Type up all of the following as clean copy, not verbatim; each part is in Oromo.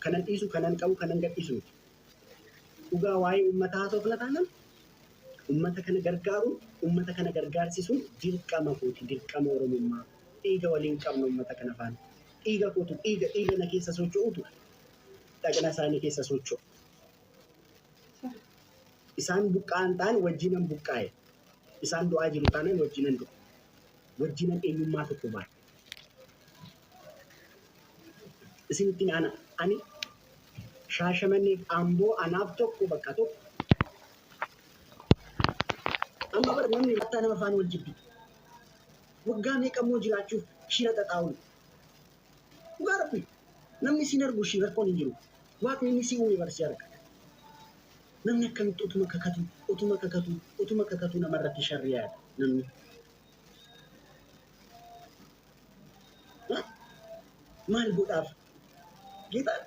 Kanan dhiisu, kanan qabu, kanan gadhiisu miti. Dhugaa waa'ee uummataa haasofna taanaan, uummata kana gargaaruun, uummata kana gargaarsisuun dirqama kooti, dirqama Oromummaa. Dhiiga waliin qabna uummata kana faana. Dhiiga kootu, dhiiga na keessa socho'utu dhaqna isaanii keessa socho'u. Isaan buqqa'an ta'an wajjinan buqqaa'e. Isaan du'aa jiru taanaan wajjinan du'a. Wajjinan eenyummaa tokko baadha. Isinitti ana ani Shaashamanneef Amboo anaaf tokko, bakka tokko. Amma bar namni mattaa nama faana wal jibbitu. Waggaa meeqa immoo jiraachuuf shira xaxaa'uun. Dhugaa Rabbi, namni sin argu shi rakkoon hin jiru. Waaqni inni si uume bar si arga. Namni akkamitti utuma kakatu, utuma kakatu, utuma kakatu namarratti sharri yaada namni? Maal godhaaf? Geetaan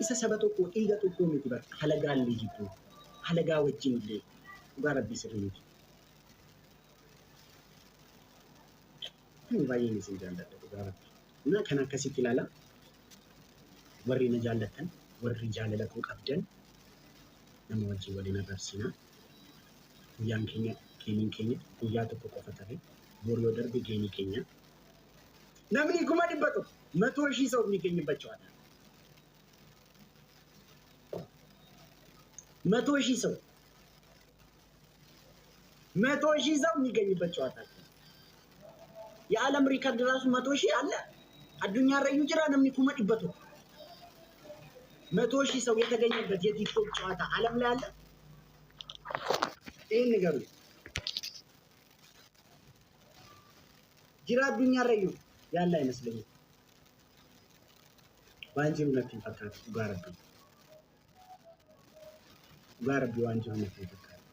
isa saba tokko, dhiiga tokko miti bar, halagaallee jibbuu. Halagaa wajjin illee dhugaa Rabbii sirrii miti. Ani baay'een isin jaalladha, dhugaa Rabbi. Na kan akkasitti ilaala. Warri na jaallattan, warri jaalala koo qabdan, nama wajjin waliin arrabsinaa. Guyyaan keenya, geemiin keenya guyyaa tokko qofa tafe, bor yoo darbe geemii keenya. Namni 100,000, 100,000 ሰው የሚገኝበት ጨዋታ፣ 100,000 ሰው፣ 100,000 ሰው የሚገኝበት ጨዋታ። የዓለም ሪከርድ ራሱ 100,000 አለ። Addunyaa irra jira namni 100,000፣ 100,000 ሰው የተገኘበት የቲክቶክ ጨዋታ ዓለም ላይ አለ? ይህን ንገሩኝ። Jira addunyaa irra ያለ አይመስለኝም። Waan jiru natti hin fakkaatu, dhugaa Rabbii. Dhugaa Rabbii, waan jiru natti hin fakkaatu.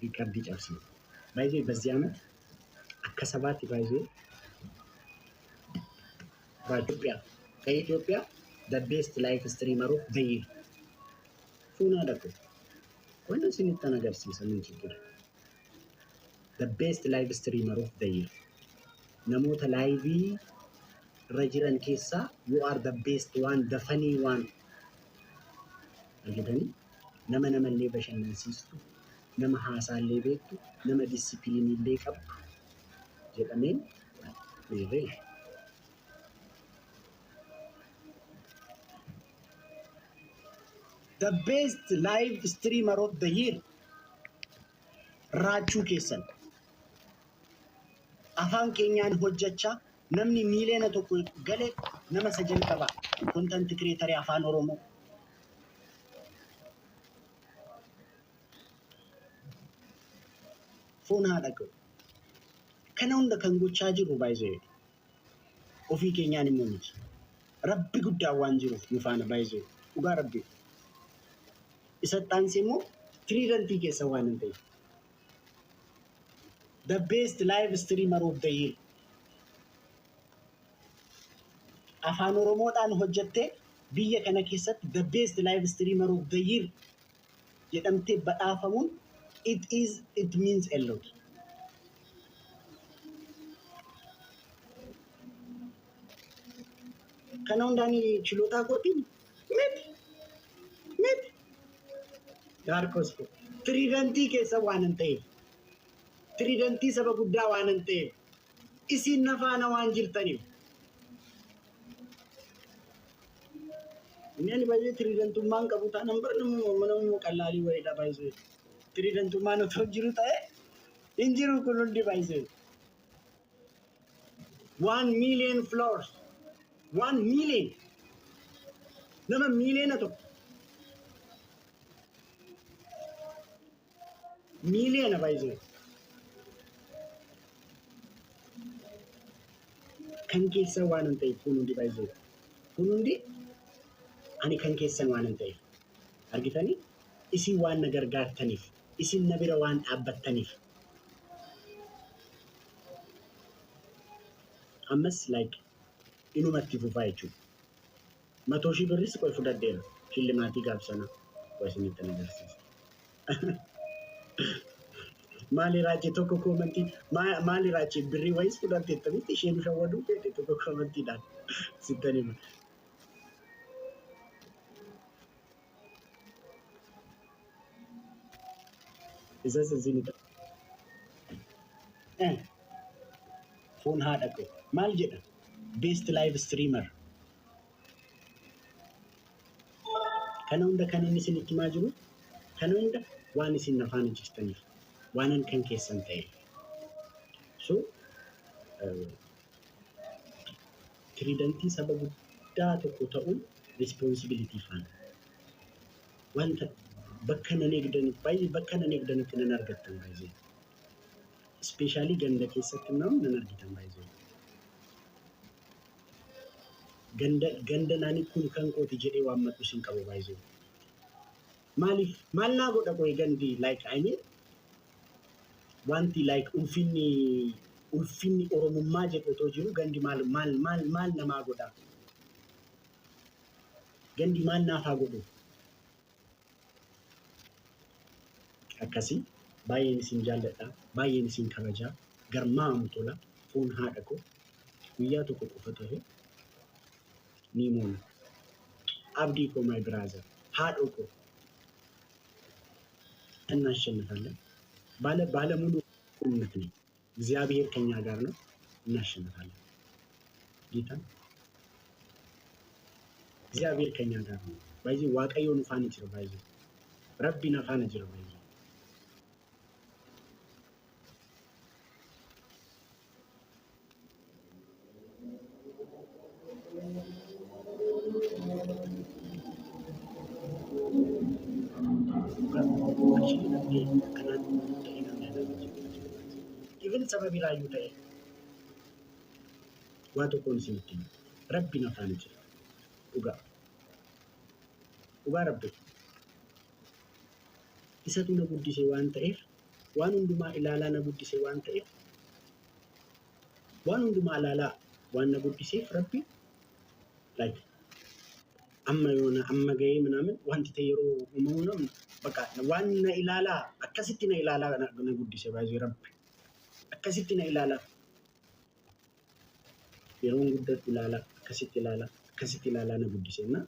Riikardii cabsine. Baay'ee በዚህ ዓመት akka sabaatti baay'ee በኢትዮጵያ፣ ከኢትዮጵያ the best live streamer of the year fuunaa dhaqu. Wanni isinittan agarsiisa, ምን ችግር? The best live streamer of the year, namoota live irra jiran keessaa you are the best one, the funny one, argitanii, nama namallee bashannansiistu, nama haasaallee beektu, nama discipline illee qabdu jedhameen meerree. The best live streamer of the year raachuu keessan, afaan keenyaan hojjechaa namni 1 miiliyoona gale nama isa jalqabaa content creator Afaan Oromoo. Foon haa dhaga'u. Kana hunda kan gochaa jirru baay'ee ofii keenyaan immoo miti. Rabbi guddaa waan jiruuf nu faana, baay'ee dhugaa Rabbi. Isa xaansee immoo tiriidantii keessa waan hin ta'eef. The best live streamer of the year. Afaan Oromoodhaan hojjettee biyya kana keessatti the best live streamer of the year jedhamtee badhaafamuun it means a lot. Kana hundaan chilootaa kootiin miti, miti. Gaarkos ko tiriidantii keessa waan hin ta'eef, tiriidantii saba guddaa waan hin ta'eef, isin na faana waan jirtaniif. Inni ani baay'ee tiriidantummaan qabu taanaan bara nama qallaalii wayiidha baay'ee. Tiriidantummaan otoo jiru ta'e hin jiru kun hundi baay'ee. 1 million followers. 1 million. Nama 1 miiliyoona. Miiliyoona baay'ee. Kan keessan waan hin ta'eef kun hundi baay'ee. Kun hundi ani kan keessan waan hin ta'eef. Argitanii? Isin waan na gargaartaniif, isin na bira waan dhaabbattaniif. Ammas like inumatti fufaa jechuudha. 100,000 birris qoy fudhadheera. Shillimaatii gaaf sana qoy isinitti agarsiisa. Maali raachee tokko koomantii maali raachee birrii wayis fudhatteettamitti isheen shawwaduu feete tokko koomantiidhaan sittan hima. Isas isin foon haadha koo maal jedha? Best live streamer. Kana hunda kan inni isinitti himaa jiru, kana hunda waan isin afaan jirtaniif, waanan kan keessan ta'e. So tiriidantii saba guddaa tokko ta'uun responsibility faana. Wanta bakka nan eegdaniif baay'ee bakka nan eegdanitti nan argattan baay'ee. Especially ganda keessatti immoo nan argitan baay'ee. Ganda ganda naani kun kan kooti jedhee waammadhu sin qabu baay'ee. Maaliif maal naa godha qoy gandi? Like, I mean, wanti like ulfinni Oromummaa jedhu otoo jiru gandi maal maal maal maal namaa godha? Gandi maal naaf haa godhu? Akkasii baay'een isin jaalladha, baay'een isin kabajaa, garmaamu tola, foon haadha koo guyyaa tokko qofa ta'e ni moona. Abdii koo, my brother, haadhoo koo, እናሸንፋለን። ባለሙሉ እምነት ነኝ። እግዚአብሔር ከኛ ጋር ነው። እናሸንፋለን። ጌታ እግዚአብሔር ከኛ ጋር ነው። Baay'ee Waaqayyo nu faana jira, baay'ee Rabbi na faana jira baay'ee. Akkanaan ta'e namni even saba biraayyuu ta'e waa tokkoon isinitti hima. Rabbi na faana jira. Dhugaa. Dhugaa Rabbi. Isatu na guddise waan ta'eef, waan hundumaa ilaalaa na guddise waan ta'eef, waan hundumaa ilaalaa waan na guddiseef Rabbi, like, amma yoona amma gahee ምናምን wanti ta'e yeroo uumamu namni bakka waan na ilaalaa akkasitti na ilaalaa na guddise baay'ee. Rabbi akkasitti na ilaalaa, yeroon guddatu ilaalaa, akkasitti ilaalaa, akkasitti ilaalaa na guddise na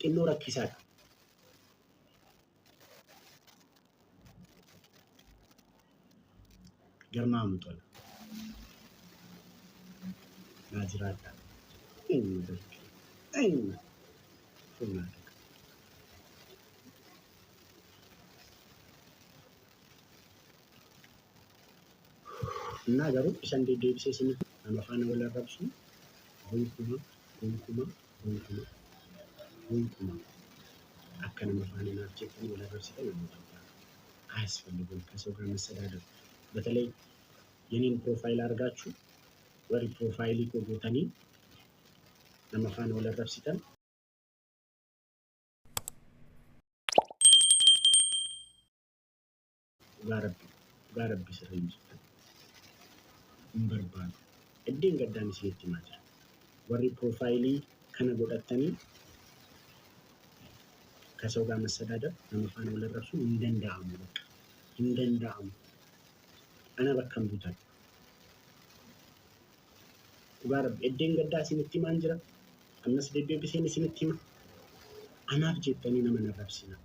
xinnoo rakkisaadha. Garmaamu tola. Naa jiraadha. Eenyu darbe? Eenyu? Funaadha. እና garuu isan deddeebisee isinitti nama faana wal arrabsu gonkumaa, gonkumaa, gonkumaa, gonkumaa akka nama faana naaf jettanii wal arrabsitan nama barbaadu. አያስፈልግም ከሰው ጋር መሰዳደብ። በተለይ የኔን profile አድርጋችሁ warri profile koo gootanii nama faana wal arrabsitan dhugaa Rabbi, dhugaa Rabbi, sirra hin jirtan hin barbaadu. Iddeen gaddaan isinitti himaa jira. Warri profile kana godhattanii ከሰው ጋር መሰዳደብ nama faana wal arrabsuun hin danda'amu, bakka hin danda'amu. Ana bakka hin buutan. Dhugaa Rabbi, iddeen gaddaa isinitti himaan jira. Ammas deddeebiseen isinitti hima. Anaaf jettanii nama hin arrabsina.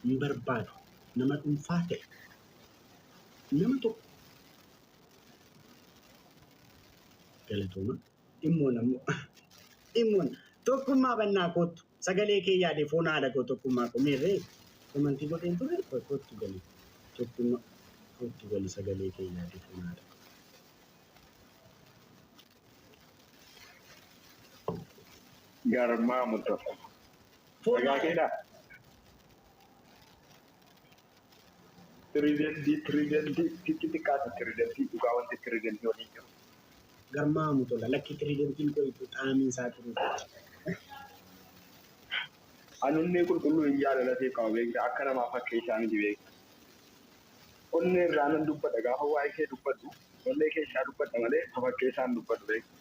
Hin barbaadu. Nama dhuunfaa ta'e. Nama tokko. Galatooma. Dhimmoon ammoo dhimmoon tokkummaa bannaa kootu sagalee kee yaade foon haadha koo tokkummaa koo meerree komantii godheen ture kootu gali tokkummaa kootu gali sagalee kee yaade foon haadha koo. Garmaamu tola. Foon Nagaa haadha keedhaa? Tiriidentii, tiriidentii sitti xiqqaata, tiriidentii dhugaa wanti tiriidentii waliin jiru. Garmaamu tola, lakki tiriidentiin koo itti xaamiin isaa turuu. Ani qulqulluu hin jaalala siif qaba beekta, akka namaa fakkii isaa miti beekta. Onnee irraa nan dubbadha, gaafa waa'ee kee dubbadhu onnee keessaa dubbadha malee fakkii isaan dubbadhu beekta.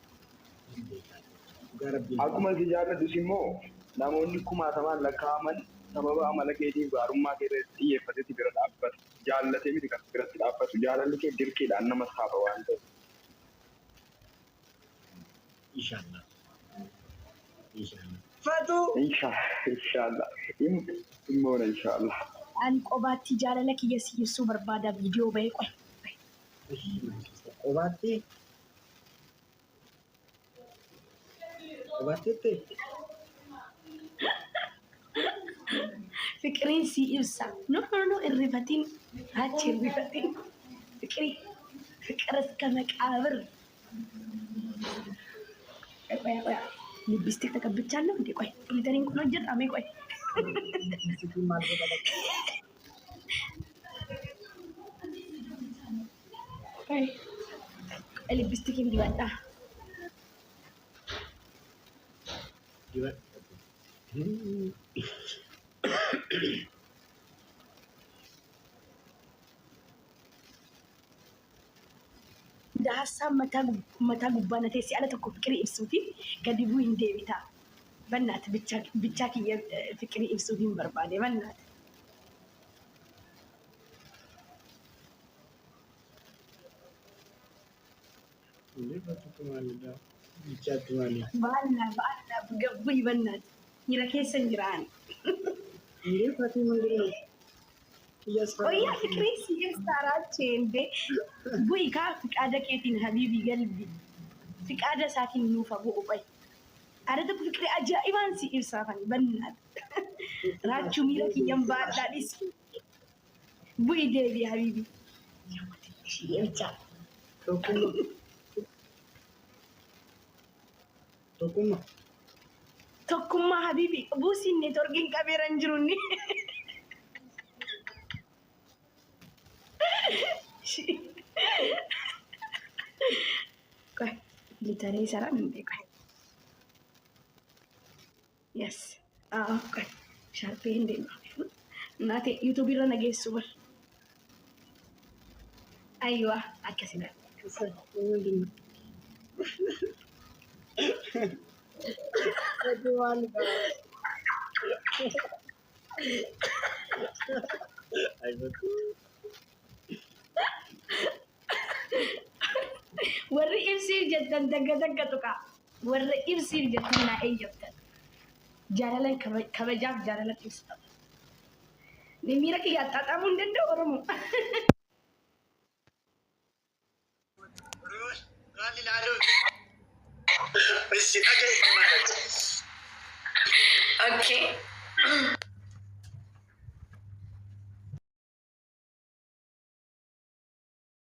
Dhugaa Rabbiin. Akkuma si jaalladhus immoo namoonni kumaatamaan lakkaa'aman sababa amala keetiif gaarummaa kee irratti xiyyeeffatetti bira dhaabbata. jaallatee miti kan biratti dhaabbatu. Jaalalli kee dirqiidhaan nama saaba waan ta'eef. Inshallah. Inshallah. Fatuu. Inshaallah. Immoona inshaallah. Ani qobaatti jaalala kiyya si ibsuu barbaada viidiyoo bahee qoy. Qobaatti. Qobaatti Fiqiriin si ibsa. No no no irrifatiin. Achi irrifatiin. Fiqirii. ፍቅር እስከ መቃብር። ቆይ ቆይ ሊፕስቲክ ተቀብቻለሁ እንዴ? ቆይ glitter-iin kun hojjetame ቆይ maal godhata? ቆይ lipstick-iin dibadha. Dibadhu. Hassaan mataa gubbaa na teessi ala tokko fiqirii ibsuufi gadi bu'uu hin deebita. Bannaati bichaa kiyya fiqirii ibsuuf hin barbaade bannaati. Inni fatuutu maalidha? Bichaatti maali? Baallaa baallaa gabbuyi bannaati. Jira keessa hin jiraan. Inni fatuu ምንድን Qoyyaa fiqirii si ibsaa raachee indee bu'i kaa fiqaada keetiin habiibii galbi. Fiqaada isaatiin nuufa bu'u qoy. Ada tokko fiqirii ajaa'ibaan si ibsaa fani bannaati. Raachuu miira kiyyan baadhaa dhisi. Bu'i deebi habiibii. Ishee Tokkummaa. Tokkummaa. Tokkummaa habiibii buusiin network-iin qabeera hin jiru inni. Qoy glitter-ii sarara hin beeku. Yes. Qoy shaarpee hin deemu. Naate YouTube irra na geessu bar. Aywa akkasidha. ምንድን ነው? Fatuu maalidha? Ay fatuu. Warri ibsiif jettan dagga dagga tuqa. Warri ibsiif jettan naa eeyyamtan. Jaalala kabajaaf jaalala ibsita. Miira kiyya axxaaxamuu hin danda'u Oromoo. Ishi dhaga'i ማለት Okay.